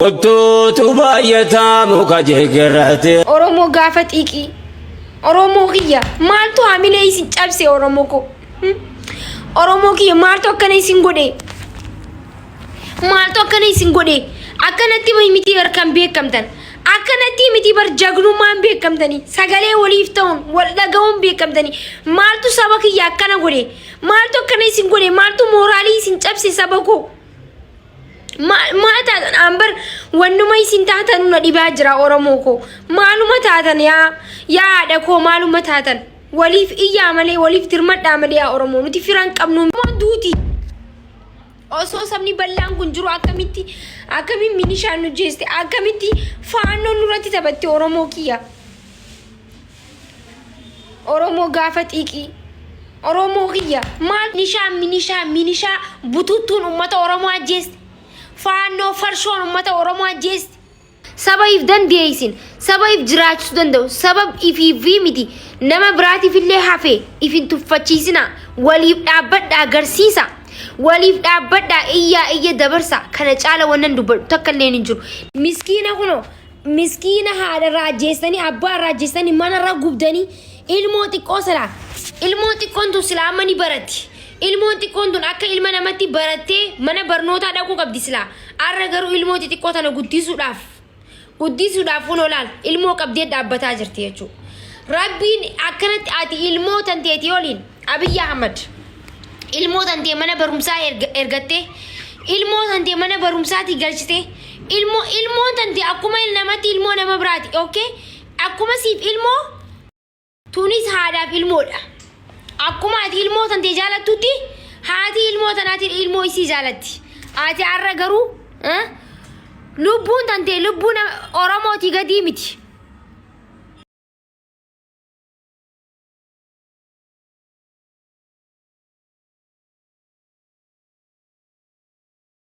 Kottuutu baay'ataa muka jigirratti. Oromoo gaafa xiiqii. Oromoo kiyya maaltu hamilee isin cabse Oromoo koo? Oromoo kiyya maaltu akkana isin godhe? Maaltu akkana isin godhe? Akkanatti miti bar kan beekamtan. Akkanatti miti bar jagnummaan beekamtanii. Sagalee waliif ta'uun wal dhaga'uun beekamtanii. Maaltu saba kiyya akkana godhe? Maaltu akkana isin godhe? Maaltu mooraalii isin cabse saba koo? Maal taatan aan bar wannuma isin taatan na dhibaa jira Oromoo koo. Maaluma taatan yaa yaa haadha koo maaluma taatan. Waliif iyyaa malee waliif dirmadhaa malee yaa Oromoo nuti firan qabnu duuti. Osoo sabni bal'aan kun jiru akkamitti akkamiin minishaan nu jeeste akkamitti faannoon nurratti taphatte Oromoo kiyya. Oromoo gaafa xiiqii. Oromoo kiyya maal minishaa minishaa minishaa bututtuun ummata Oromoo ajjeeste. Faannoo farshoon ummata Oromoo ajjeeste. Saba if dandeeysin, saba if jiraachisu danda'u, saba ifiifii miti nama biraatiif illee hafe if hin tuffachiisina. Waliif dhaabbadhaa agarsiisa. Waliif dhaabbadhaa iyyaa iyya dabarsa. Kana caala wannan dubbadhu takka illee hin jiru. Miskiina kunoo Miskiina haadha irraa ajjeestanii abbaa irraa ajjeestanii mana irra gubdanii ilmoo xiqqoo silaa ilmoo xiqqoon tun silaa amma ni baratti ilmoon xiqqoon tun akka ilma namatti barattee mana barnootaa dhaquu qabdi silaa arra garuu ilmoo xixiqqoo tana guddisuudhaaf guddisuudhaaf kunoo laal ilmoo qabdee dhaabbataa jirti jechuudha. Rabbiin akkanatti ati ilmoo tanteetii oliin Abiyyi Ahmad ilmoo tantee mana barumsaa ergattee ilmoo tantee mana barumsaatii galchitee ilmoo ilmoon tantee akkuma namatti ilmoo nama biraati okay akkuma siif ilmoo tunis haadhaaf ilmoodha akkuma ati ilmoo tantee jaalattutti haati ilmoo tanaatiin ilmoo isii jaalatti ati har'a garuu lubbuun tantee lubbuu Oromootii gadii miti.